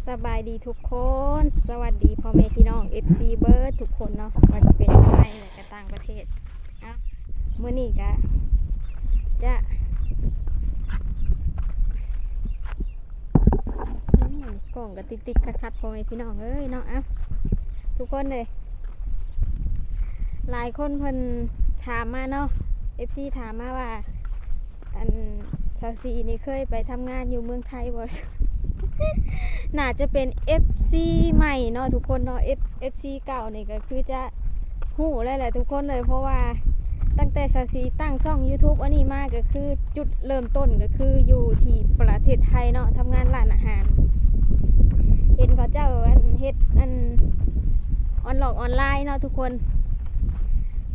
ສະບາຍດີທຸກຄົນ ສະຫວັດດີພໍ່ແມ່ພີ່ນ້ອງ ເອັຟຊີ ເບິດທຸກຄົນເນາະ ບໍ່ວ່າຈະເປັນໃນໄທ ແລະກະຕ່າງປະເທດ. ເອົາ ມື້ນີ້ກະຈະ ອືມ ກ້ອງກະຕິດໆຂັດໆ ພໍ່ແມ່ພີ່ນ້ອງເອີຍເນາະ. ເອົາ ທຸກຄົນເອີຍ ຫຼາຍຄົນເພິ່ນຖາມມາເນາະ ເອັຟຊີ ຖາມມາວ່າ ອັນ ຊາວສີ່ນີ້ເຄີຍໄປທຳງານຢູ່ເມືອງໄທບໍ່? ໜ້າຈະເປັນເອັຟຊີໃໝ່ເນາະທຸກຄົນເນາະ ເອັຟ ເອັຟຊີເກົ່ານີ້ກະຄືຈະຮູ້ແລ້ວແຫຼະທຸກຄົນເລີຍ ເພາະວ່າຕັ້ງແຕ່ຊາວສີ່ຕັ້ງຊ່ອງຢູທູບອັນນີ້ມາ ກະຄືຈຸດເລີ່ມຕົ້ນກະຄືຢູ່ທີ່ປະເທດໄທເນາະ ທຳງານຮ້ານອາຫານ ເຫັນເຂົາເຈົ້າອັນເຮັດອັນອອນຫຼອກອອນລາຍເນາະທຸກຄົນ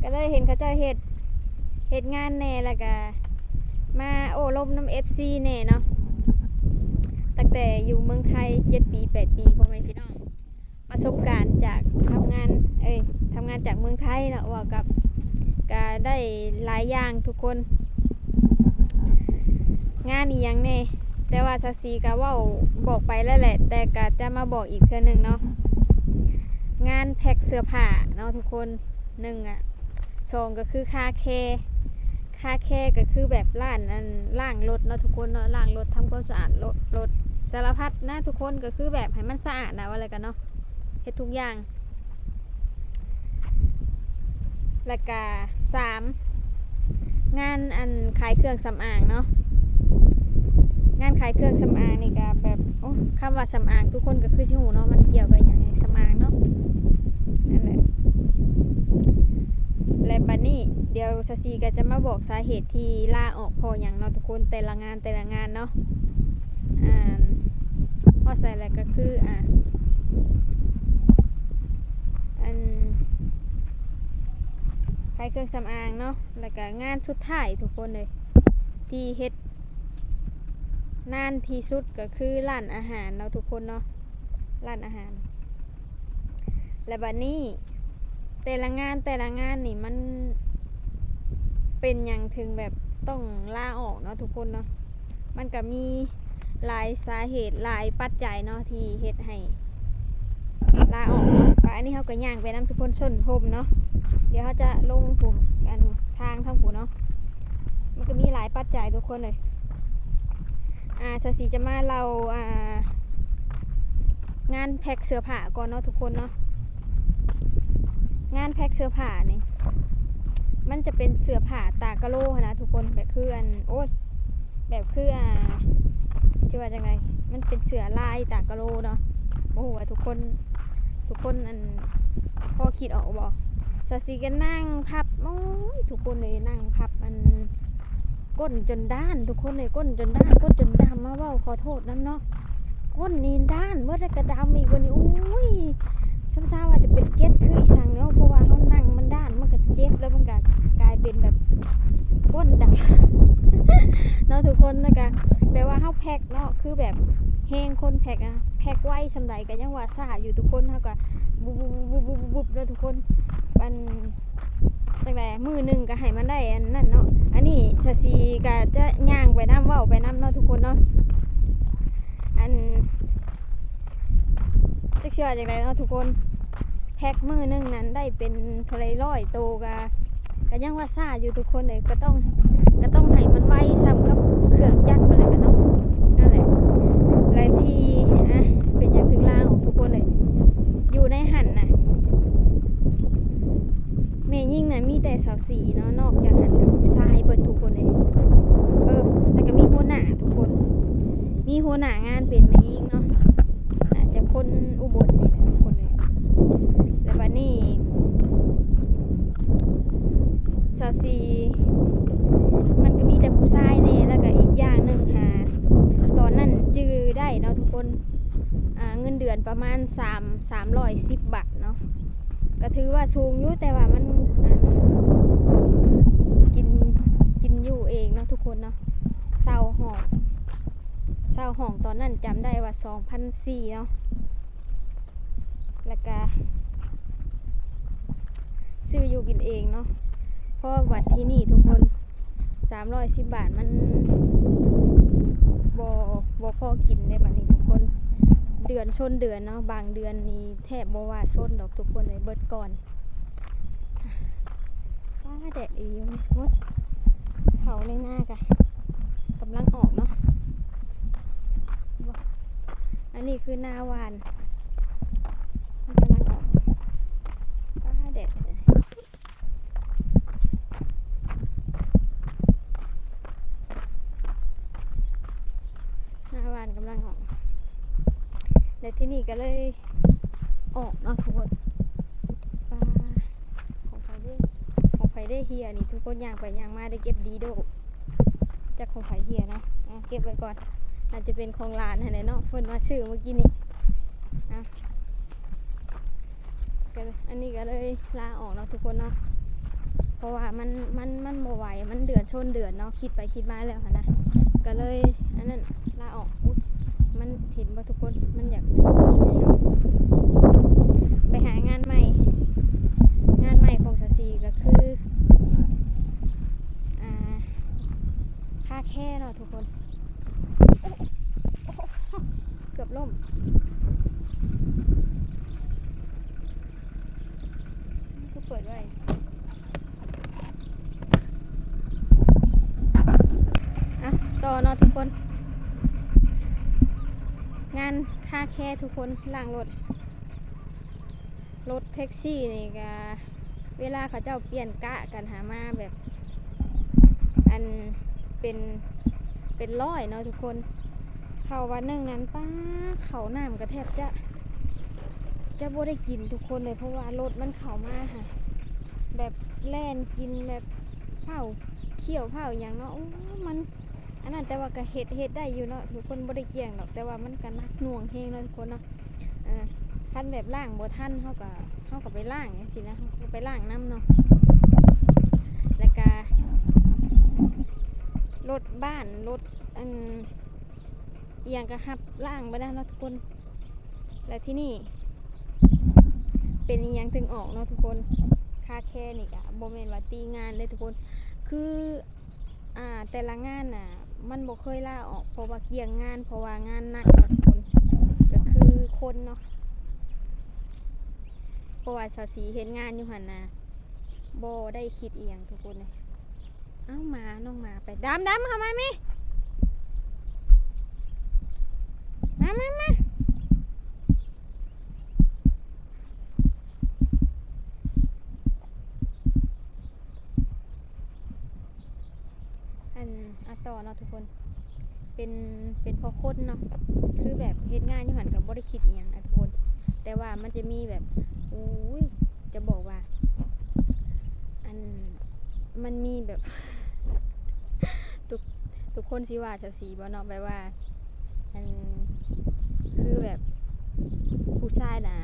ກະເລີຍເຫັນເຂົາເຈົ້າເຮັດ ເຮັດງານແດ່ ແລ້ວກະມາໂອ້ລົມນຳເອັຟຊີແດ່ເນາະ ຕັ້ງແຕ່ຢູ່ເມືອງໄທເຈັດປີແປດປີ ພໍ່ແມ່ພີ່ນ້ອງ ປະສົບການຈາກທຳງານ ເອີຍ ທຳງານຈາກເມືອງໄທເນາະ ເວົ້າກັບ ກະໄດ້ຫຼາຍຢ່າງທຸກຄົນ ງານອີ່ຫຍັງແດ່ ແຕ່ວ່າຊາວສີ່ກະເວົ້າບອກໄປແລ້ວແຫຼະ ແຕ່ກະຈະມາບອກອີກເທື່ອໜຶ່ງເນາະ ງານແພັກເສື້ອຜ້າເນາະທຸກຄົນ ໜຶ່ງອະ ສອງກະຄືຄາແຄ ຄາແຄກະຄືແບບຮ້ານອັນລ້າງລົດເນາະທຸກຄົນເນາະ ລ້າງລົດ ທຳຄວາມສະອາດລົດ ລົດ ສາລະພັດນະທຸກຄົນ ກະຄືແບບໃຫ້ມັນສະອາດນະ ວ່າແລ້ວກະເນາະ ເຮັດທຸກຢ່າງ ແລ້ວກະສາມ ງານອັນຂາຍເຄື່ອງສຳອາງເນາະ ງານຂາຍເຄື່ອງສຳອາງນີ້ກະແບບ ໂອ້ ຄຳວ່າສຳອາງທຸກຄົນກະຄືຊິຮູ້ເນາະ ມັນກ່ຽວກັບຫຍັງ ສຳອາງເນາະ ນັ້ນແຫຼະ ແລະບາດນີ້ດຽວຊາວສີ່ກະຈະມາບອກສາເຫດທີ່ລາອອກເພາະຫຍັງເນາະທຸກຄົນ ແຕ່ລະງານ ແຕ່ລະງານເນາະ ອາ ຮອດໃສແລ້ວ ກະຄື ອາ ອັນ ຂາຍເຄື່ອງສຳອາງເນາະ ແລ້ວກະງານສຸດທ້າຍທຸກຄົນເລີຍ ທີ່ເຮັດນານທີ່ສຸດກະຄືຮ້ານອາຫານເນາະທຸກຄົນເນາະ ຮ້ານອາຫານ ແລະບາດນີ້ ແຕ່ລະງານ ແຕ່ລະງານນີ້ມັນເປັນຫຍັງເຖິງແບບຕ້ອງລາອອກເນາະທຸກຄົນເນາະ ມັນກະມີຫຼາຍສາເຫດ ຫຼາຍປັດໄຈເນາະ ທີ່ເຮັດໃຫ້ລາອອກເນາະ ປະ ອັນນີ້ເຮົາກະຍ່າງໄປນຳທຸກຄົນ ຊົນພົມເນາະ ດຽວເຮົາຈະລົງຜູ້ ອັນທາງທາງຜູ້ເນາະ ມັນກະມີຫຼາຍປັດໄຈທຸກຄົນເລີຍ ອາ ຊາວສີ່ຈະມາເລົ່າ ອາ ງານແພັກເສື້ອຜ້າກ່ອນເນາະທຸກຄົນເນາະ ງານແພັກເສື້ອຜ້ານີ້ ມັນຈະເປັນເສື້ອຜ້າຕາກະໂລຫັ້ນນະທຸກຄົນ ແບບຄືອັນ ໂອ້ຍ ແບບຄື ອາ ຈະວ່າຈັ່ງໃດ ມັນເປັນເສື້ອລາຍຕາກະໂລເນາະ ບໍ່ຮູ້ວ່າທຸກຄົນ ທຸກຄົນ ອັນ ພໍຄິດອອກບໍ່? ສາວສີກະນັ່ງພັບ ໂອ້ຍ ທຸກຄົນເອີຍ ນັ່ງພັບ ອັນ ກົ້ນຈົນດ້ານ ທຸກຄົນເອີຍ ກົ້ນຈົນດ້ານ ກົ້ນຈົນດຳ ມາເວົ້າຂໍໂທດນຳເນາະ ກົ້ນນີ້ດ້ານເບິດ ແລ້ວກະດຳອີກ ບາດນີ້ ໂອ້ຍ ສ່ຳຊາວວ່າຈະເປັນເກັດຄືອີ່ສັງເນາະ ເພາະວ່າເຮົານັ່ງມັນດ້ານ ມັນກະເຈັບ ແລ້ວມັນກະກາຍເປັນແບບ ກົ້ນດຳເນາະທຸກຄົນ ແລ້ວກະແບບວ່າເຮົາແພັກເນາະ ຄືແບບແຮງຄົນແພັກອະ ແພັກໄວສ່ຳໃດກະຍັງວ່າຊ້າຢູ່ທຸກຄົນ ເຮົາກະບຸບໆໆໆເນາະທຸກຄົນ ອັນ ຈັ່ງໃດ ມື້ໜຶ່ງກະໃຫ້ມັນໄດ້ອັນນັ້ນເນາະ ອັນນີ້ສາວສີກະຈະຍ່າງໄປນຳ ເວົ້າໄປນຳເນາະທຸກຄົນເນາະ ອັນ ຈັກຊິວ່າຈັ່ງໃດເນາະທຸກຄົນ ແພັກມື້ໜຶ່ງນັ້ນໄດ້ເປັນເທົ່າໃດຮ້ອຍໂຕກະ ກະຍັງວ່າຊ້າຢູ່ທຸກຄົນເອີຍ ກະຕ້ອງ ກະຕ້ອງໃຫ້ມັນໄວສ່ຳກັບເຄື່ອງຈັກຫັ້ນແຫຼະກະເນາະ ນັ້ນແຫຼະ ແລະທີ່ ອະ ເປັນຫຍັງເຖິງລາອອກທຸກຄົນເອີຍ ຢູ່ໃນຫັ້ນນະ ແມ່ຍິງນະມີແຕ່ສາວສີເນາະ ນອກຈາກຫັ້ນກະຜູ້ຊາຍເບິດທຸກຄົນເອີຍ ເອີ ແລ້ວກະມີຫົວໜ້າທຸກຄົນ ມີຫົວໜ້າງານເປັນແມ່ຍິງເນາະ ໜ້າຈະຄົນອຸບົນນີ້ແຫຼະທຸກຄົນເອີຍ ແລ້ວບາດນີ້ ສາວສີ ມັນກະມີແຕ່ຜູ້ຊາຍແດ່ ແລ້ວກະອີກຢ່າງໜຶ່ງຫາ ຕອນນັ້ນຈື່ໄດ້ເນາະທຸກຄົນ ອາ ເງິນເດືອນປະມານສາມ ສາມຮ້ອຍສິບບາດເນາະ ກະຖືວ່າສູງຢູ່ ແຕ່ວ່າມັນ ອັນ ກິນ ກິນຢູ່ເອງເນາະທຸກຄົນເນາະ ເຊົ່າຫ້ອງ ເຊົ່າຫ້ອງຕອນນັ້ນຈຳໄດ້ວ່າສອງພັນສີ່ເນາະ ແລ້ວກະຊື້ຢູ່ກິນເອງເນາະ ເພາະວ່າບັດທີນີ້ທຸກຄົນ ສາມຮ້ອຍສິບບາດມັນບໍ່ ບໍ່ພໍກິນເດ້ບັດນີ້ທຸກຄົນ ເ ເດືອນຊົນເດືອນເນາະ, ບາງເດືອນນີ້ແທບບໍ່ວ່າຊົນດອກທຸກຄົນເອີຍ, ເບິດກ່ອນ. ຟ້າແດດອີ່ຫຼີນີ້ ໂອ້ຍ ເຂົ້າໃນນາກະກຳລັງອອກເນາະ. ອັນນີ້ຄືນາຫວ່ານ ມັນກຳລັງອອກ. ຟ້າແດດ ນາຫວ່ານກຳລັງອອກ ແລະ ທີ່ນີ້ກໍເລີຍອອກເນາະທຸກຄົນ. ປາ ຂອງໃຜເດ້ ຂອງໃຜເດ້ເຮຍນີ້ ທຸກຄົນຍ່າງໄປຍ່າງມາໄດ້ເກັບດີໂດ. ຈັກຂອງໃຜເຮຍເນາະ. ອ່ະ ເກັບໄວ້ກ່ອນ. ອາດຈະເປັນຂອງຫຼານຫັ້ນແຫຼະເນາະ, ເພິ່ນມາຊື້ມື້ກີ້ນີ້. ອ່ະ ກໍເລີຍ ອັນນີ້ກໍເລີຍລາອອກເນາະທຸກຄົນເນາະ, ເພາະວ່າມັນ ມັນ ມັນບໍ່ໄຫວ, ມັນເດືອນຊົນເດືອນເນາະ, ຄິດໄປຄິດມາແລ້ວຫັ້ນນະ, ກໍເລີຍອັນນັ້ນ ລາອອກ. ອຸ໊ຍ ມັນເຫັນບໍ່ທຸກຄົນ? ມັນຢາກໄປຫາງານໃໝ່. ງານໃໝ່ຂອງສາວສີກໍຄື ອ່າ ຄາແຄເນາະທຸກຄົນ. ໂອ້ ໂອ້ ເກືອບລົ້ມ. ຄືເປີດໄວ້. ອ່ະ ຕໍ່ເນາະທຸກຄົນ, ງານຄາແຄທຸກຄົນ, ລ້າງລົດ. ລົດແທັກຊີນີ້ກະ ເວລາເຂົາເຈົ້າປ່ຽນກະກັນຫາມາແບບ ອັນ ເປັນ ເປັນຮ້ອຍເນາະທຸກຄົນ. ເຂົ້າວັນໜຶ່ງນັ້ນ ປ້າ ເຂົ້ານ້ຳກະແທບຈະ ຈະບໍ່ໄດ້ກິນທຸກຄົນເລີຍ, ເພາະວ່າລົດມັນເຂົ້າມາຫາ ແບບແລ່ນກິນແບບເຜົາ ຂ້ຽວເຜົາຫຍັງເນາະ. ໂອ້ ມັນ ອັນນັ້ນ ແຕ່ວ່າກໍເຮັດ ເຮັດໄດ້ຢູ່ເນາະທຸກຄົນ, ບໍ່ໄດ້ກ້ຽງດອກ, ແຕ່ວ່າມັນກໍໜັກໜ່ວງແຮງເນາະທຸກຄົນເນາະ. ເອີ ຄັນແບບລ້າງບໍ່ທັນ ເຮົາກໍ ເຮົາກໍໄປລ້າງຈັ່ງຊີ້ນະ, ເຮົາກໍໄປລ້າງນຳເນາະ. ແລ້ວກໍລົດບ້ານ ລົດ ອັນ ອີ່ຫຍັງກໍຮັບລ້າງເບິດນະເນາະທຸກຄົນ. ແລ້ວທີ່ນີ້ເປັນອີ່ຫຍັງເຖິງອອກເນາະທຸກຄົນ, ຄາແຄນີ້ກໍບໍ່ແມ່ນວ່າຕີງານເດ້ທຸກຄົນ, ຄື ອ່າ ແຕ່ລະງານນະ ມັນບໍ່ເຄີຍລາອອກ ເພາະວ່າກ້ຽງງານ, ເພາະວ່າງານໜັກເນາະທຸກຄົນ, ກໍຄືຄົນເນາະ. ເພາະວ່າສາວສີເຮັດງານຢູ່ຫັ້ນນະ ບໍ່ໄດ້ຄິດອີ່ຫຍັງທຸກຄົນເອີຍ. ເອົ້າ ໝາ ນ້ອງໝາໄປ. ດຳ ດຳ ເຂົ້າມາແມ່. ມາ ມາ ມາ. ອັນ ອ່ະ ຕໍ່ເນາະທຸກຄົນ, ເປັນ ເປັນເພາະຄົນເນາະ, ຄືແບບເຮັດງານຢູ່ຫັ້ນກໍບໍ່ໄດ້ຄິດອີ່ຫຍັງນະທຸກຄົນ, ແຕ່ວ່າມັນຈະມີແບບ ໂອ້ຍ ຈະບອກວ່າ ອັນ ມັນມີແບບ ທຸກ ທຸກຄົນຊິວ່າສາວສີບໍ່ເນາະ, ແບບວ່າ ອັນ ຄືແບບຜູ້ຊາຍນະ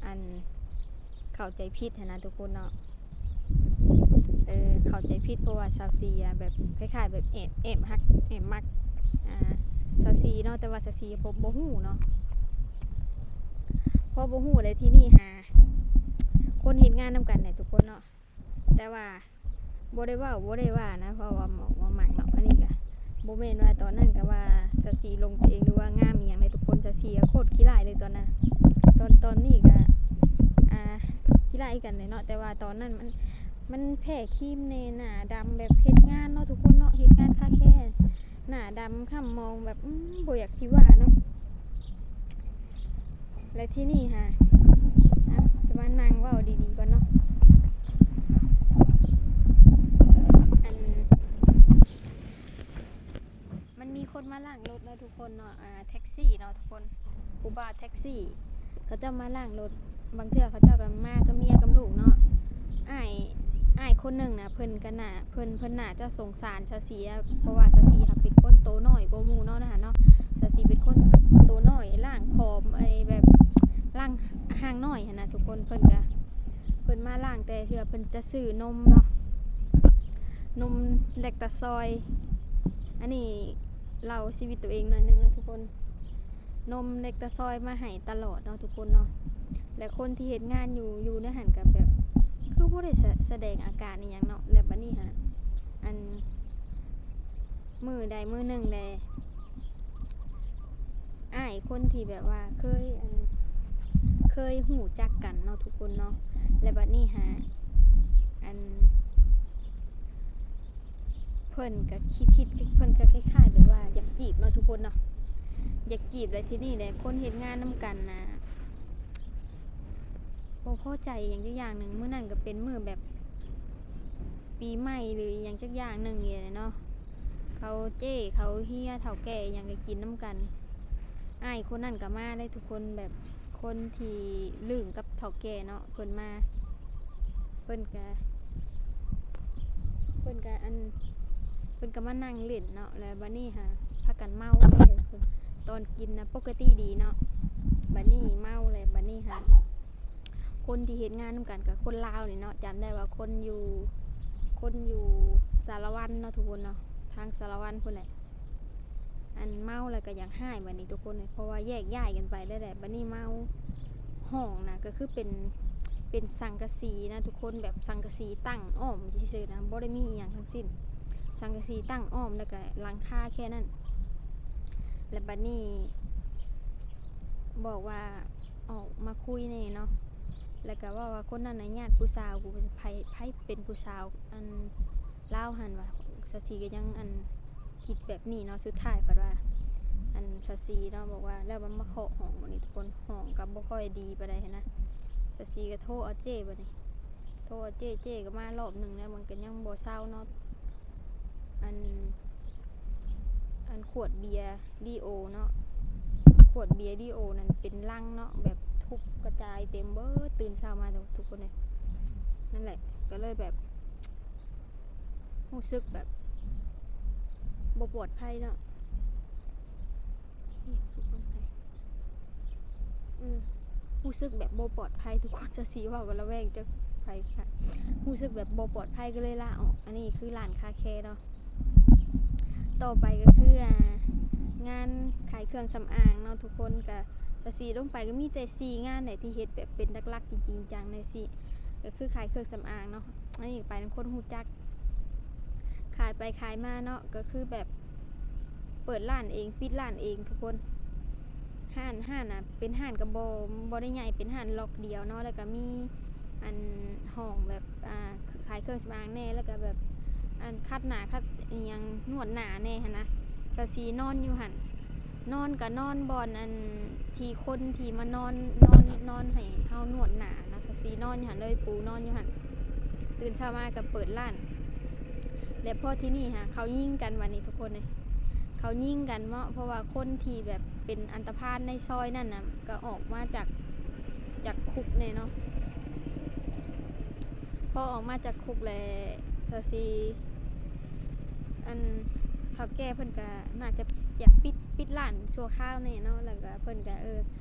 ອັນ ເຂົ້າໃຈຜິດຫັ້ນນະທຸກຄົນເນາະ. ເອີ ເຂົ້າໃຈຜິດ ເພາະວ່າສາວສີອະ ແບບຄ້າຍໆແບບແອບ ແອບຮັກ ແອບມັກ ອ່າ ສາວສີເນາະ, ແຕ່ວ່າສາວສີບໍ່ ບໍ່ຮູ້ເນາະ, ພໍບໍ່ຮູ້ແລ້ວ ທີນີ້ຫາຄົນເຮັດງານນຳກັນແຫຼະທຸກຄົນເນາະ, ແຕ່ວ່າບໍ່ໄດ້ເວົ້າ ບໍ່ໄດ້ວ່ານະ ເພາະວ່າບໍ່ ບໍ່ມັກເນາະ. ອັນນີ້ກະ ບໍ່ແມ່ນວ່າຕອນນັ້ນກະວ່າສາວສີຫຼົງຕົວເອງ ຫຼືວ່າງາມອີ່ຫຍັງເລີຍທຸກຄົນ, ສາວສີໂຄດຂີ້ລ້າຍເລີຍຕອນນັ້ນ. ຕອນ ຕອນນີ້ກະ ອ່າ ຂີ້ລ້າຍຄືກັນແຫຼະເນາະ, ແຕ່ວ່າຕອນນັ້ນມັນ ມັນແພ້ຄີມແດ່ ໜ້າດຳ ແບບເຮັດງານເນາະທຸກຄົນເນາະ, ເຮັດງານຄາແຄ ໜ້າດຳຄ້ຳມອງ ແບບ ອືມ ບໍ່ຢາກຊິວ່າເນາະ. ແລະ ທີນີ້ຫາ ອ່ະ ຈະມານັ່ງເວົ້າດີໆກ່ອນເນາະ. ອັນ ມັນມີຄົນມາລ້າງລົດເນາະທຸກຄົນເນາະ, ອ່າ ແທັກຊີເນາະທຸກຄົນ, ຜູ້ບ່າວແທັກຊີ ເຂົາເຈົ້າມາລ້າງລົດ, ບາງເທື່ອເຂົາເຈົ້າກໍມາກັບເມຍກັບລູກເນາະ. ອ້າຍ ອ້າຍຄົນໜຶ່ງນະ ເພິ່ນກໍໜ້າ ເພິ່ນ ເພິ່ນໜ້າຈະສົງສານສາວສີ ເພາະວ່າສາວສີຫັ້ນເປັນຄົນໂຕນ້ອຍກວ່າໝູ່ເນາະ ນະຫັ້ນເນາະ, ສາວສີເປັນຄົນໂຕນ້ອຍ ຮ່າງຜອມ ໄອ້ແບບ ຮ່າງ ຮ່າງນ້ອຍຫັ້ນນະທຸກຄົນ. ເພິ່ນກະ ເພິ່ນມາລ້າງແຕ່ເທື່ອເພິ່ນຈະຊື້ນົມເນາະ, ນົມແລັກຕາຊອຍ. ອັນນີ້ເລົ່າຊີວິດຕົວເອງໜ້ອຍໜຶ່ງເນາະທຸກຄົນ, ນົມແລັກຕາຊອຍມາໃຫ້ຕະຫຼອດເນາະທຸກຄົນເນາະ. ແລະ ຄົນທີ່ເຮັດງານຢູ່ ຢູ່ໃນຫັ້ນກະແບບ ຄືບໍ່ໄດ້ສະ ສະແດງອາການອີ່ຫຍັງເນາະ. ແລະ ບັດນີ້ຫາ ອັນ ມື້ໃດມື້ໜຶ່ງແດ່ ອ້າຍຄົນທີ່ແບບວ່າເຄີຍ ອັນ ເຄີຍຮູ້ຈັກກັນເນາະທຸກຄົນເນາະ ແລະບັດນີ້ຫາ ອັນ ເພິ່ນກະຄິດ ຄິດ ເພິ່ນກະຄ້າຍໆແບບວ່າຢາກຈີບເນາະທຸກຄົນເນາະ ຢາກຈີບ ແລ້ວທີນີ້ແຫຼະ ຄົນເຮັດງານນຳກັນນະ ບໍ່ພໍໃຈອີ່ຫຍັງຈັກຢ່າງໜຶ່ງ ມື້ນັ້ນກະເປັນມື້ແບບປີໃໝ່ ຫຼື ອີ່ຫຍັງຈັກຢ່າງໜຶ່ງນີ້ແຫຼະເນາະ ເຂົາເຈ້ ເຂົາເຮຍ ເຖົ້າແກ່ອີ່ຫຍັງກະກິນນຳກັນ ອ້າຍຄົນນັ້ນກະມາເດ້ທຸກຄົນ ແບບຄົນທີ່ລຶ້ງກັບເຖົ້າແກ່ເນາະ ເພິ່ນມາ ເພິ່ນກະ ເພິ່ນກະ ອັນ ເພິ່ນກະມານັ່ງຫຼິ້ນເນາະ ແລ້ວບັດນີ້ຫາພາກັນເມົາເລີຍ ຕອນກິນນະປົກກະຕິດີເນາະ ບັດນີ້ເມົາແລ້ວ ບັດນີ້ຫາ ຄົນທີ່ເຮັດງານນຳກັນກະຄົນລາວນີ້ເນາະ ຈຳໄດ້ວ່າຄົນຢູ່ ຄົນຢູ່ສາລະວັນເນາະທຸກຄົນເນາະ ທາງສາລະວັນພຸ້ນແຫຼະ ອັນເມົາແລ້ວກະຢາກຮ້າຍບັດນີ້ທຸກຄົນ ເພາະວ່າແຍກຍ້າຍກັນໄປແລ້ວແຫຼະ ບັດນີ້ເມົາ ຫ້ອງນະກະຄືເປັນ ເປັນສັງກະສີນະທຸກຄົນ ແບບສັງກະສີຕັ້ງອ້ອມຊື່ໆນະ ບໍ່ໄດ້ມີອີ່ຫຍັງທັງສິ້ນ ສັງກະສີຕັ້ງອ້ອມ ແລ້ວກະຫຼັງຄາແຄ່ນັ້ນ ແລ້ວບັດນີ້ບອກວ່າ ອອກມາຄຸຍແດ່ເນາະ ແລ້ວກະເວົ້າວ່າຄົນນັ້ນນະຍາດຜູ້ສາວ ກູ ໃຜ ໃຜເປັນຜູ້ສາວ ອັນ ລາວຫັ້ນວ່າ ສາວສີກະຍັງ ອັນ ຄິດແບບນີ້ເນາະ ສຸດທ້າຍພັດວ່າ ອັນ ສາວສີເນາະ ບອກວ່າ ແລ້ວມັນມາເຄາະຫ້ອງບັດນີ້ທຸກຄົນ ຫ້ອງກະບໍ່ຄ່ອຍດີປານໃດຫັ້ນນະ ສາວສີກະໂທເອົາເຈ້ບັດນີ້ ໂທເອົາເຈ້ ເຈ້ກະມາລອບໜຶ່ງແລ້ວ ມັນກະຍັງບໍ່ເຊົາເນາະ ອັນ ອັນຂວດເບຍລີໂອເນາະ ຂວດເບຍລີໂອນັ້ນເປັນລັງເນາະ ແບບທຸບກະຈາຍເຕັມເບີດ ຕື່ນເຊົ້າມາທຸກຄົນເລີຍ ນັ້ນແຫຼະ ກະເລີຍແບບ ຮູ້ສຶກແບບບໍ່ປອດໄພເນາະ ອືມ ຮູ້ສຶກແບບບໍ່ປອດໄພທຸກຄົນ ສາວສີເວົ້າກະລະແວງຈັກໃຜ ຮູ້ສຶກແບບບໍ່ປອດໄພກະເລີຍລາອອກ ອັນນີ້ຄືຮ້ານຄາແຄເນາະ ຕໍ່ໄປກະຄື ອ່າ ງານຂາຍເຄື່ອງສຳອາງເນາະທຸກຄົນ ກະ ສາວສີລົງໄປກະມີແຕ່ສີ່ງານແຫຼະທີ່ເຮັດແບບເປັນຫຼັກໆ ຈິງໆ ຈັ່ງໆ ຈັ່ງຊີ້ ກະຄືຂາຍເຄື່ອງສຳອາງເນາະ ອັນນີ້ໄປນຳຄົນຮູ້ຈັກ ຂາຍໄປຂາຍມາເນາະ ກະຄືແບບ ເປີດຮ້ານເອງ ປິດຮ້ານເອງທຸກຄົນ ຮ້ານ ຮ້ານນະເປັນຮ້ານກະບໍ່ ບໍ່ໄດ້ໃຫຍ່ ເປັນຮ້ານລັອກດຽວເນາະ ແລ້ວກະມີ ອັນ ຫ້ອງແບບ ອ່າ ຂາຍເຄື່ອງສຳອາງແດ່ ແລ້ວກະແບບ ອັນ ຂັດໜ້າຂັດອີ່ຫຍັງ ນວດໜ້າແດ່ຫັ້ນນະ ສາວສີນອນຢູ່ຫັ້ນ ນອນກະນອນບ່ອນ ອັນ ທີ່ຄົນທີ່ມານອນ ນອນ ນອນໃຫ້ເຮົານວດໜ້ານະ ສາວສີນອນຢູ່ຫັ້ນເລີຍ ປູນອນຢູ່ຫັ້ນ ຕື່ນເຊົ້າມາກະເປີດຮ້ານ ແລະພໍທີນີ້ຫາເຂົາຍິງກັນບັດນີ້ທຸກຄົນເອີຍ ເຂົາຍິງກັນເນາະ ເພາະວ່າຄົນທີ່ແບບເປັນອັນຕະພານໃນຊອຍນັ້ນນະ ກະອອກມາຈາກ ຈາກຄຸກແດ່ເນາະ ພໍອອກມາຈາກຄຸກແລ້ວ ສາວສີ ອັນ ເຖົ້າແກ່ເພິ່ນກະໜ້າຈະຢາກປິດ ປິດຮ້ານຊົ່ວຄາວແດ່ເນາະ ແລ້ວກະເພິ່ນກະ ເອີ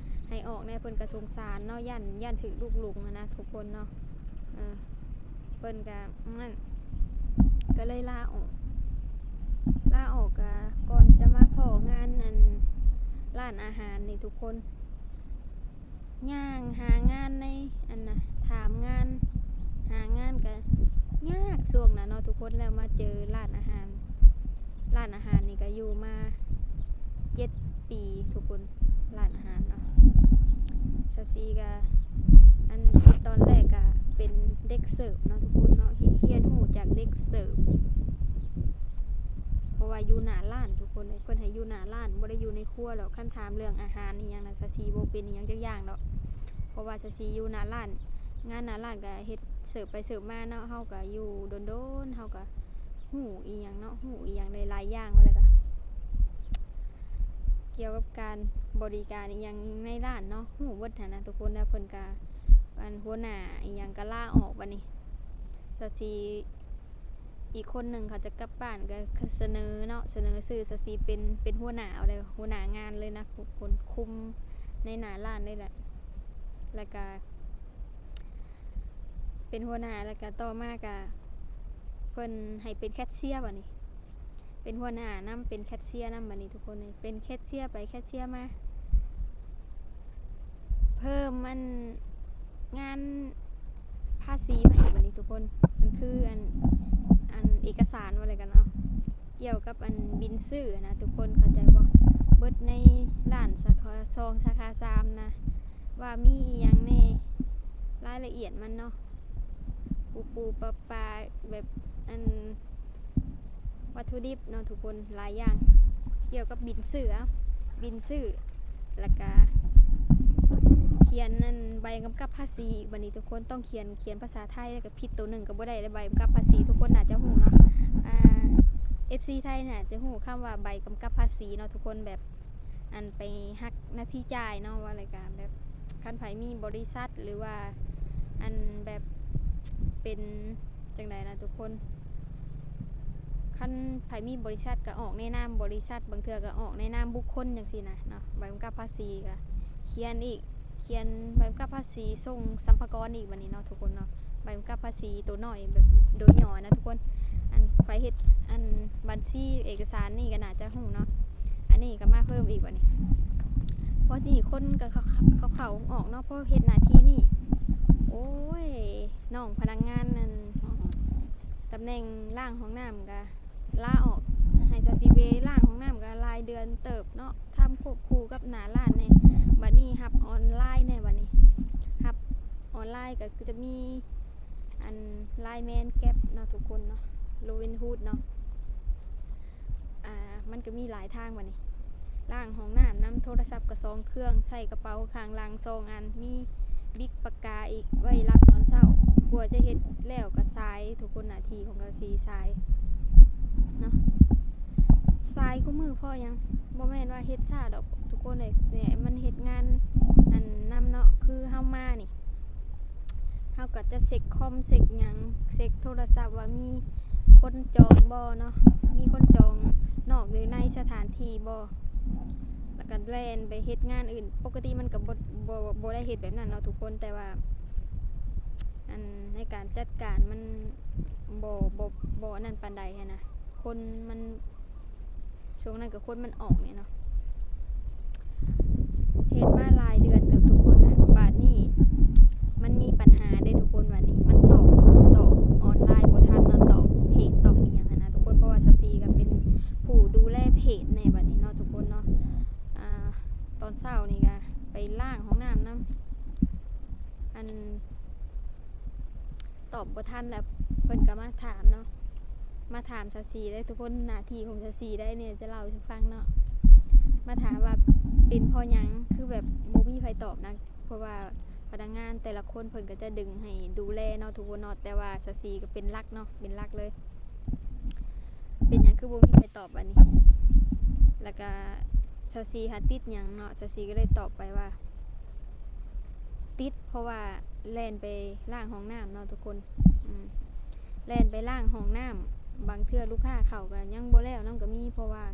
ໃຫ້ອອກແດ່ ເພິ່ນກະສົງສານເນາະ ຢ້ານ ຢ້ານຖືກລຸກຫຼົງຫັ້ນນະທຸກຄົນເນາະ ເອີ ເພິ່ນກະນັ້ນ ກະເລີຍລາອອກ ລາອອກກະກ່ອນຈະມາພໍ້ງານ ອັນ ຮ້ານອາຫານນີ້ທຸກຄົນ ຍ່າງຫາງານໃນ ອັນນະ ຖາມງານ ຫາງານກະຍາກຊ່ວງນັ້ນເນາະທຸກຄົນ ແລ້ວມາເຈີຮ້ານອາຫານ ຮ້ານອາຫານນີ້ກະຢູ່ມາເຈັດປີທຸກຄົນ ຮ້ານອາຫານເນາະ ສາວສີກະ ອັນ ຕອນແລກກະເປັນເດັກເສີບເນາະທຸກຄົນເນາະ ຮຽນ ຮຽນຮູ້ຈາກເດັກເສີບ ເພາະວ່າຢູ່ໜ້າຮ້ານທຸກຄົນເອີຍ ເພິ່ນໃຫ້ຢູ່ໜ້າຮ້ານ ບໍ່ໄດ້ຢູ່ໃນຄົວດອກ ຄັນຖາມເລື່ອງອາຫານອີ່ຫຍັງນະ ສາວສີບໍ່ເປັນອີ່ຫຍັງຈັກຢ່າງດອກ ເພາະວ່າສາວສີຢູ່ໜ້າຮ້ານ ງານໜ້າຮ້ານກະເຮັດເສີບໄປເສີບມາເນາະ ເຮົາກະຢູ່ດົນໆ ເຮົາກະ ຮູ້ອີ່ຫຍັງເນາະ ຮູ້ອີ່ຫຍັງໄດ້ຫຼາຍຢ່າງວ່າແລ້ວກະ ກ່ຽວກັບການບໍລິການອີ່ຫຍັງໃນຮ້ານເນາະ ຮູ້ເບິດຫັ້ນນະທຸກຄົນ ແລ້ວເພິ່ນກະ ອັນ ຫົວໜ້າອີ່ຫຍັງກະລາອອກ ບາດນີ້ສາວສີອີກຄົນໜຶ່ງເຂົາຈະກັບບ້ານ ກະສະເໜີເນາະ ສະເໜີຊື່ສາວສີເປັນ ເປັນຫົວໜ້າເອົາເດີ ຫົວໜ້າງານເລີຍນະ ຄົນຄຸມໃນໜ້າຮ້ານເລີຍແຫຼະ ແລ້ວກະ ເປັນຫົວໜ້າ ແລ້ວກະຕໍ່ມາກະເພິ່ນໃຫ້ເປັນແຄດເຊຍບາດນີ້ ເປັນຫົວໜ້ານຳ ເປັນແຄດເຊຍນຳ ບາດນີ້ທຸກຄົນເອີຍ ເປັນແຄດເຊຍໄປແຄດເຊຍມາ ເພີ່ມອັນ ງານພາສີມາອີກ ບາດນີ້ທຸກຄົນ ມັນຄືອັນ ອັນເອກະສານວ່າແລ້ວກັນເນາະ ກ່ຽວກັບອັນບິນຊື່ນະ ທຸກຄົນເຂົ້າໃຈບໍ່? ເບິດໃນຮ້ານສາຂາສອງ ສາຂາສາມນະ ວ່າມີອີ່ຫຍັງແດ່ ລາຍລະອຽດມັນເນາະ ປູໆປາໆ ແບບ ອັນ ວັດຖຸດິບເນາະທຸກຄົນ ຫຼາຍຢ່າງ ກ່ຽວກັບບິນຊື້ ເອົາ ບິນຊື້ ແລ້ວກະຂຽນອັນໃບກຳກັບພາສີອີກ ບັດນີ້ທຸກຄົນຕ້ອງຂຽນ ຂຽນພາສາໄທ ແລ້ວກະຜິດໂຕໜຶ່ງກະບໍ່ໄດ້ ແລະ ໃບກຳກັບພາສີ ທຸກຄົນໜ້າຈະຮູ້ເນາະ ອ່າ ເອັຟຊີ ໄທໜ້າຈະຮູ້ຄຳວ່າໃບກຳກັບພາສີເນາະທຸກຄົນ ແບບ ອັນໄປຫັກໜ້າທີ່ຈ່າຍເນາະ ວ່າລາຍການແບບ ຄັນໃຜມີບໍລິສັດ ຫຼືວ່າ ອັນແບບເປັນຈັ່ງໃດນະທຸກຄົນ ຄັນໃຜມີບໍລິສັດກະອອກໃນນາມບໍລິສັດ ບາງເທື່ອກະອອກໃນນາມບຸກຄົນຈັ່ງຊີ້ນະເນາະ ໃບກຳກັບພາສີກະຂຽນອີກ ຂຽນໃບກຳກັບພາສີສົ່ງສຳພາກອນອີກ ບັດນີ້ເນາະທຸກຄົນເນາະ ໃບກຳກັບພາສີໂຕນ້ອຍແບບໂດຍຫຍໍ້ນະທຸກຄົນ ອັນໃຜເຮັດອັນບັນຊີເອກະສານນີ້ກະໜ້າຈະຮູ້ເນາະ ອັນນີ້ກະມາເພີ່ມອີກບັດນີ້ ພໍດີຄົນກະເຂົ້າໆອອກໆເນາະ ພໍເຮັດໜ້າທີ່ນີ້ ໂອ້ຍ ນ້ອງພະນັກງານນັ້ນ ຕຳແໜ່ງລ້າງຫ້ອງນ້ຳກະລາອອກ ໃຫ້ສາວສີໄປລ້າງຫ້ອງນ້ຳກະຫຼາຍເດືອນເຕີບເນາະ ທຳຄວບຄູ່ກັບໜ້າຮ້ານແດ່ ບັດນີ້ຮັບອອນລາຍແດ່ ບັດນີ້ຮັບອອນລາຍກະຄືຈະມີ ອັນ Line Man Grab ເນາະທຸກຄົນເນາະ Robinhood ເນາະ ອ່າ ມັນກະມີຫຼາຍທາງບັດນີ້ ລ້າງຫ້ອງນ້ຳນຳ ໂທລະສັບກະສອງເຄື່ອງ ໃສ່ກະເປົາຂ້າງຫຼັງສອງອັນ ມີບິກປາກກາອີກ ໄວ້ລັບຕອນເຊົ້າ ກວ່າຈະເຮັດແລ້ວກະສາຍ ທຸກຄົນ ໜ້າທີ່ຂອງກະສີສາຍເນາະ ສາຍຄູ່ມື້ເພາະຫຍັງ ບໍ່ແມ່ນວ່າເຮັດຊ້າດອກທຸກຄົນເອີຍ ແຕ່ມັນເຮັດງານອັນນຳເນາະ ຄືເຮົາມານີ້ ເຮົາກະຈະເຊັກຄອມເຊັກຫຍັງ ເຊັກໂທລະສັບວ່າມີຄົນຈອງບໍ່ເນາະ ມີຄົນຈອງນອກ ຫຼື ໃນສະຖານທີ່ບໍ່ ແລ້ວກະແລ່ນໄປເຮັດງານອື່ນ ປົກກະຕິມັນກະບໍ່ ບໍ່ ບໍ່ໄດ້ເຮັດແບບນັ້ນເນາະທຸກຄົນ ແຕ່ວ່າ ອັນ ໃນການຈັດການມັນບໍ່ ບໍ່ ບໍ່ອັນນັ້ນປານໃດຫັ້ນນະ ຄົນມັນ ຊ່ວງນັ້ນກະຄົນມັນອອກແດ່ເນາະ ເຮັດມາຫຼາຍເດືອນເຕີບທຸກຄົນນະ ບາດນີ້ມັນມີປັນຫາເດ້ທຸກຄົນ ບາດນີ້ມັນຕອບ ຕອບອອນລາຍບໍ່ທັນເນາະ ຕອບເພຈ ຕອບອີ່ຫຍັງຫັ້ນນະທຸກຄົນ ເພາະວ່າສາວສີກະເປັນຜູ້ດູແລເພຈແດ່ ບາດນີ້ເນາະທຸກຄົນເນາະ ອ່າ ຕອນເຊົ້ານີ້ກະໄປລ້າງຫ້ອງນ້ຳນຳ ອັນ ຕອບບໍ່ທັນແລ້ວ ເພິ່ນກະມາຖາມເນາະ ມາຖາມສາວສີເດ້ທຸກຄົນ ໜ້າທີ່ຂອງສາວສີໄດ໋ນີ້ ຈະເລົ່າສູ່ຟັງເນາະ ມາຖາມວ່າເປັນເພາະຫຍັງ ຄືແບບບໍ່ມີໃຜຕອບນະ ເພາະວ່າພະນັກງານແຕ່ລະຄົນເພິ່ນກະຈະດຶງໃຫ້ດູແລເນາະທຸກຄົນເນາະ ແຕ່ວ່າສາວສີກະເປັນຫຼັກເນາະ ເປັນຫຼັກເລີຍ ເປັນຫຍັງຄືບໍ່ມີໃຜຕອບບາດນີ້ ແລ້ວກະສາວສີຫາຕິດຫຍັງເນາະ ສາວສີກະເລີຍຕອບໄປວ່າ ຕິດ ເພາະວ່າແລ່ນໄປລ້າງຫ້ອງນ້ຳເນາະທຸກຄົນ ອືມ ແລ່ນໄປລ້າງຫ້ອງນ້ຳ ບາງເທື່ອລູກຄ້າເຂົ້າກະຍັງບໍ່ແລ້ວນຳກະມີ ເພາະວ່າ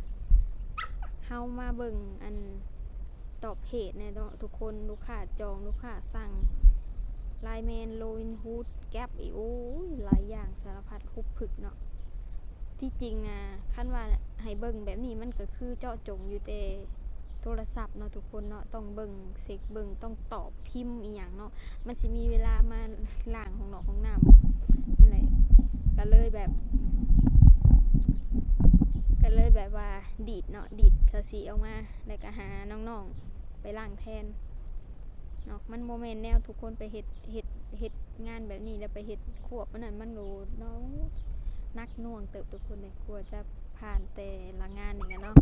ເຮົາມາເບິ່ງ ອັນ ຕອບເພຈແດ່ເນາະທຸກຄົນ ລູກຄ້າຈອງ ລູກຄ້າສັ່ງ Line Man Robinhood Grab ອີກ ໂອ້ຍ ຫຼາຍຢ່າງສາລະພັດຄຸບພຶກເນາະ ທີ່ຈິງນະ ຄັນວ່າໃຫ້ເບິ່ງແບບນີ້ ມັນກະຄືເຈາະຈົງຢູ່ແຕ່ໂທລະສັບເນາະທຸກຄົນເນາະ ຕ້ອງເບິ່ງ ເຊັກເບິ່ງ ຕ້ອງຕອບພິມອີ່ຫຍັງເນາະ ມັນຊິມີເວລາມາລ້າງຫ້ອງນອກຫ້ອງນ້ຳບໍ່ ນັ້ນແຫຼະ ກະເລີຍແບບ ກະເລີຍແບບວ່າດີດເນາະ ດີດສາວສີອອກມາ ແລ້ວກະຫານ້ອງໆໄປລ້າງແທນເນາະ ມັນບໍ່ແມ່ນແນວທຸກຄົນໄປເຮັດ ເຮັດ ເຮັດງານແບບນີ້ ແລ້ວໄປເຮັດຄວບ ອັນນັ້ນມັນໂຫຼເນາະ ໜັກໜ່ວງເຕີບທຸກຄົນເອີຍ ກວ່າຈະຜ່ານແຕ່ລະງານນີ້ນະເນາະ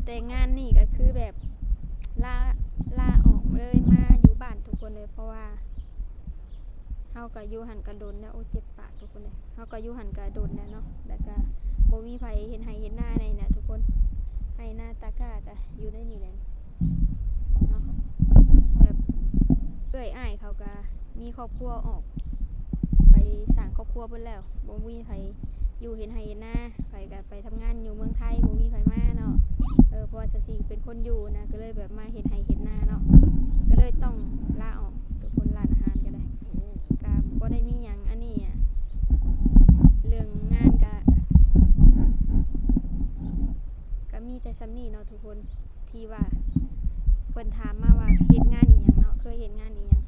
ແຕ່ງານນີ້ກະຄືແບບລາ ລາອອກເລີຍ ມາຢູ່ບ້ານທຸກຄົນເລີຍ ເພາະວ່າເຮົາກະຢູ່ຫັ້ນກະດົນແລ້ວ ໂອ້ ເຈັບປາກທຸກຄົນເລີຍ ເຮົາກະຢູ່ຫັ້ນກະດົນແລ້ວເນາະ ແລ້ວກະບໍ່ມີໃຜເຮັດໄຮ່ເຮັດນາໃນນະທຸກຄົນ ໄຮ່ນາຕາກ້າກະຢູ່ໃນນີ້ແຫຼະເນາະ ແບບເອື້ອຍອ້າຍເຂົາກະມີຄອບຄົວອອກໄປສ້າງຄອບຄົວເບິດແລ້ວ ບໍ່ມີໃຜຢູ່ເຮັດໄຮ່ເຮັດນາ ໃຜກະໄປທຳງານຢູ່ເມືອງໄທ ບໍ່ມີໃຜມາເນາະ ເອີ ເພາະວ່າສາວສີເປັນຄົນຢູ່ນະ ກະເລີຍແບບມາເຮັດໄຮ່ເຮັດນາເນາະ ກະເລີຍຕ້ອງລາອອກ ທຸກຄົນ ຮ້ານອາຫານກະໄດ້ ກະບໍ່ໄດ້ມີຫຍັງ ອັນນີ້ ເລື່ອງງານກະ ກະມີແຕ່ສ່ຳນີ້ເນາະທຸກຄົນ ທີ່ວ່າເພິ່ນຖາມມາວ່າເຮັດງານອີ່ຫຍັງເນາະ ເຄີຍເຮັດງານອີ່ຫຍັງ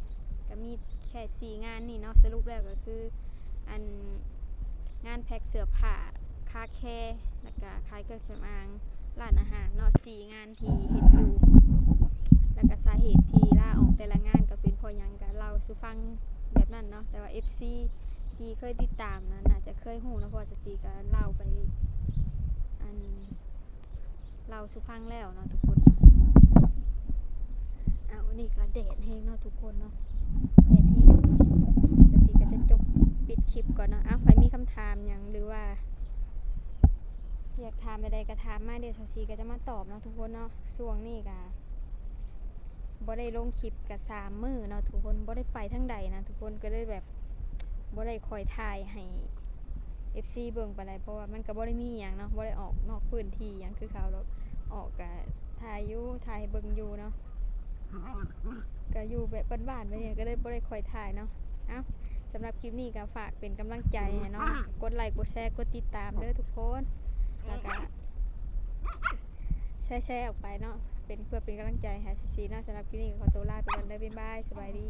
ກະມີແຄ່ສີ່ງານນີ້ເນາະ ສະຫຼຸບແລ້ວກະຄື ອັນ ງານແພັກເສື້ອຜ້າ ຄາແຄ ແລ້ວກະຂາຍເຄື່ອງສຳອາງ ຮ້ານອາຫານເນາະ ສີ່ງານທີ່ເຮັດຢູ່ ແລ້ວກໍສາເຫດທີ່ລາອອກແຕ່ລະງານກໍເປັນເພາະຫຍັງ ກໍເລົ່າສູ່ຟັງແບບນັ້ນເນາະ. ແຕ່ວ່າເອັຟຊີທີ່ເຄີຍຕິດຕາມນະ ໜ້າຈະເຄີຍຮູ້ເນາະ ເພາະວ່າສາວສີກໍເລົ່າໄປ ອັນ ເລົ່າສູ່ຟັງແລ້ວເນາະທຸກຄົນ. ອ້າວ ວັນນີ້ກໍແດດແຮງເນາະທຸກຄົນເນາະ ແດດແຮງ. ສາວສີກໍຈະຈົບປິດຄລິບກ່ອນເນາະ. ອ້າວ ໃຜມີຄຳຖາມຫຍັງ ຫຼືວ່າ ຢາກຖາມໃດໆກໍຖາມມາເດີ້ ສາວສີກໍຈະມາຕອບເນາະທຸກຄົນເນາະ. ຊ່ວງນີ້ກໍບໍ່ໄດ້ລົງຄລິບກໍສາມມື້ເນາະທຸກຄົນ ບໍ່ໄດ້ໄປທາງໃດນະທຸກຄົນ ກໍເລີຍແບບບໍ່ໄດ້ຄ່ອຍຖ່າຍໃຫ້ເອັຟຊີເບິ່ງປານໃດ ເພາະວ່າມັນກໍບໍ່ໄດ້ມີຫຍັງເນາະ ບໍ່ໄດ້ອອກນອກພື້ນທີ່ຫຍັງຄືເຂົາດອກ. ອອກກໍຖ່າຍຢູ່ ຖ່າຍໃຫ້ເບິ່ງຢູ່ເນາະ ກໍຢູ່ແບບບ້ານໆ ແບບນີ້ ກໍເລີຍບໍ່ໄດ້ຄ່ອຍຖ່າຍເນາະ. ເອົ້າ ສຳລັບຄລິບນີ້ກໍຝາກເປັນກຳລັງໃຈໃຫ້ເນາະ ກົດໄລ ກົດແຊ ກົດຕິດຕາມເດີ້ທຸກຄົນ ແລ້ວກໍແຊໆອອກໄປເນາະ ເປັນ ເພື່ອເປັນກຳລັງໃຈໃຫ້ສາວສີເນາະ. ສຳລັບຄລິບນີ້ກໍຂໍຕົວລາໄປກ່ອນເດີ້ ບາຍບາຍ ສະບາຍດີ.